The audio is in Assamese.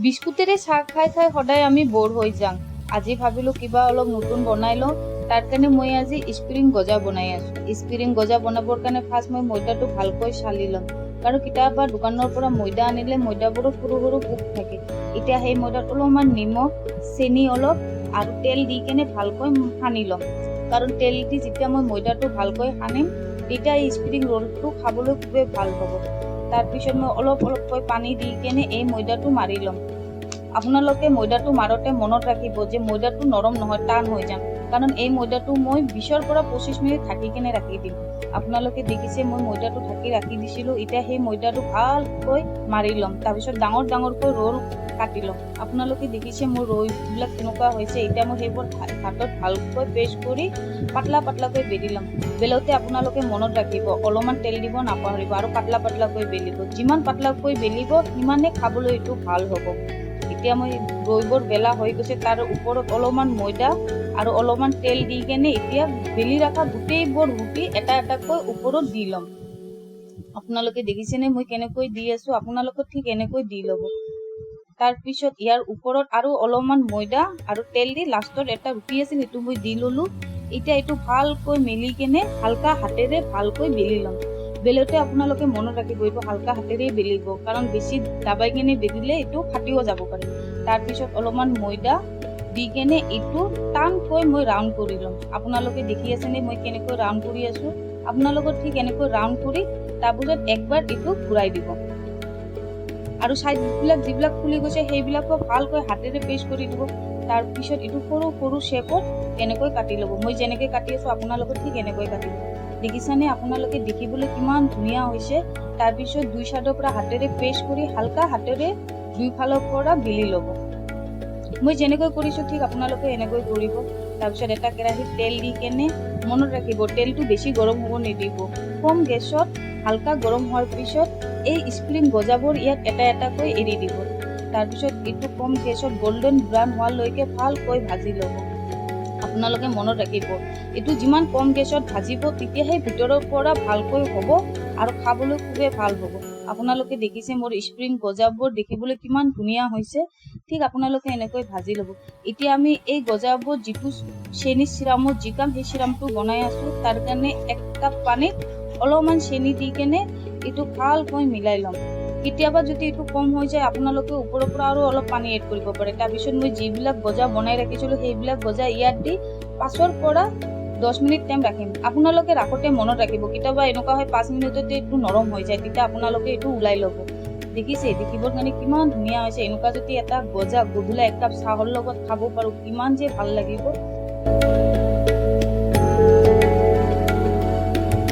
বিস্কুটেৰে চাহ খাই খাই সদায় আমি ব'ৰ হৈ যাওঁ। আজি ভাবিলোঁ কিবা অলপ নতুন বনাই লওঁ। তাৰ কাৰণে মই আজি স্প্ৰিং গজা বনাই আছোঁ। স্প্ৰিং গজা বনাবৰ কাৰণে ফাৰ্ষ্ট মই ময়দাটো ভালকৈ চালি ল'ম, কাৰণ কেতিয়াবা দোকানৰ পৰা ময়দা আনিলে ময়দাবোৰত সৰু সৰু পোক থাকে। এতিয়া সেই ময়দাত অলপমান নিমখ, চেনি অলপ আৰু তেল দি কেনে ভালকৈ সানি ল'ম, কাৰণ তেল দি যেতিয়া মই ময়দাটো ভালকৈ সানিম, তেতিয়া এই স্প্ৰিং ৰোলটো খাবলৈ খুবেই ভাল হ'ব। তাৰপিছত মই অলপ অলপকৈ পানী দি কেনে এই ময়দাটো মাৰি ল'ম। আপোনালোকে ময়দাটো মাৰোতে মনত ৰাখিব যে ময়দাটো নৰম নহয়, টান হৈ যাম, কাৰণ এই ময়দাটো মই 20ৰ পৰা 25 মিনিট ঢাকি কেনে ৰাখি দিম। আপোনালোকে দেখিছে, মই ময়দাটো ঢাকি ৰাখি দিছিলোঁ। এতিয়া সেই ময়দাটো ভালকৈ মাৰি ল'ম। তাৰপিছত ডাঙৰ ডাঙৰকৈ ৰোল কাটি ল'ম। আপোনালোকে দেখিছে মোৰ ৰোলবিলাক কেনেকুৱা হৈছে। এতিয়া মই সেইবোৰ হাতত ভালকৈ পেষ্ট কৰি পাতলা পাতলাকৈ বেলি ল'ম। বেলোতে আপোনালোকে মনত ৰাখিব, অলপমান তেল দিব নাপাহৰিব আৰু পাতলা পাতলাকৈ বেলিব। যিমান পাতলাকৈ বেলিব, সিমানে খাবলৈ এইটো ভাল হ'ব। এতিয়া মই ৰৈবোৰ বেলা হৈ গৈছে। তাৰ ওপৰত অলপমান ময়দা আৰু অলপমান তেল দি কেনে এতিয়া বেলি ৰখা গোটেইবোৰ ৰুটি এটা এটাকৈ ওপৰত দি ল'ম। আপোনালোকে দেখিছেনে মই কেনেকৈ দি আছো? আপোনালোকে ঠিক এনেকৈ দি ল'ব। তাৰপিছত ইয়াৰ ওপৰত আৰু অলপমান ময়দা আৰু তেল দি লাষ্টত এটা ৰুটি আছিল, সেইটো মই দি ল'লো। এতিয়া এইটো ভালকৈ মেলি কেনে হালকা হাতেৰে ভালকৈ বেলি ল'ম। বেলোতে আপোনালোকে মনত ৰাখিব, এইটো হালকা হাতেৰেই বেলিব, কাৰণ বেছি দাবাই কেনে বেলিলে এইটো ফাটিও যাব পাৰে। তাৰপিছত অলপমান ময়দা দি কেনে এইটো টানকৈ মই ৰাউণ্ড কৰি ল'ম। আপোনালোকে দেখি আছেনে মই কেনেকৈ ৰাউণ্ড কৰি আছো? আপোনালোকৰ ঠিক এনেকৈ ৰাউণ্ড কৰি তাৰপিছত একবাৰ এইটো ঘূৰাই দিব আৰু ছাইডবিলাক যিবিলাক ফুলি গৈছে, সেইবিলাকো ভালকৈ হাতেৰে পেষ্ট কৰি দিব। তাৰপিছত এইটো সৰু সৰু শ্বেপত এনেকৈ কাটি ল'ব। মই যেনেকৈ কাটি আছো, আপোনালোকে ঠিক এনেকৈ কাটিব। দেখিছানে আপোনালোকে, দেখিবলৈ কিমান ধুনীয়া হৈছে? তাৰপিছত দুই চাইডৰ পৰা হাতেৰে পেষ্ট কৰি হালকা হাতেৰে দুইফালৰ পৰা বেলি ল'ব। মই যেনেকৈ কৰিছোঁ, ঠিক আপোনালোকে এনেকৈ কৰিব। তাৰপিছত এটা কেৰাহীত তেল দি কেনে, মনত ৰাখিব, তেলটো বেছি গৰম হ'ব নিদিব। কম গেছত হালকা গৰম হোৱাৰ পিছত এই স্প্ৰিং গজাবোৰ ইয়াত এটা এটাকৈ এৰি দিব। তাৰপিছত এইটো কম গেছত গল্ডেন ব্ৰাউন হোৱালৈকে ভালকৈ ভাজি ল'ব। আপোনালোকে মনত ৰাখিব, এইটো যিমান কম গেছত ভাজিব, তেতিয়াহে ভিতৰৰ পৰা ভালকৈ হ'ব আৰু খাবলৈ খুবেই ভাল হ'ব। আপোনালোকে দেখিছে, মোৰ স্প্ৰিং গজাবোৰ দেখিবলৈ কিমান ধুনীয়া হৈছে। ঠিক আপোনালোকে এনেকৈ ভাজি ল'ব। এতিয়া আমি এই গজাবোৰ যিটো চেনি চিৰামত জিকাম, সেই চিৰামটো বনাই আছোঁ। তাৰ কাৰণে 1 কাপ পানীত অলপমান চেনি দি কেনে এইটো ভালকৈ মিলাই ল'ম। কেতিয়াবা যদি এইটো কম হৈ যায়, আপোনালোকে ওপৰৰ পৰা আৰু অলপ পানী এড কৰিব পাৰে। তাৰপিছত মই যিবিলাক গজা বনাই ৰাখিছিলোঁ, সেইবিলাক গজা ইয়াত দি 5ৰ পৰা 10 মিনিট টাইম ৰাখিম। আপোনালোকে ৰাখোঁতে মনত ৰাখিব, কেতিয়াবা এনেকুৱা হয় 5 মিনিটতে এইটো নৰম হৈ যায়, তেতিয়া আপোনালোকে এইটো ওলাই ল'ব। দেখিছে, দেখিবৰ কাৰণে কিমান ধুনীয়া হৈছে? এনেকুৱা যদি এটা গজা গধূলা একাপ চাহৰ লগত খাব পাৰোঁ, কিমান যে ভাল লাগিব।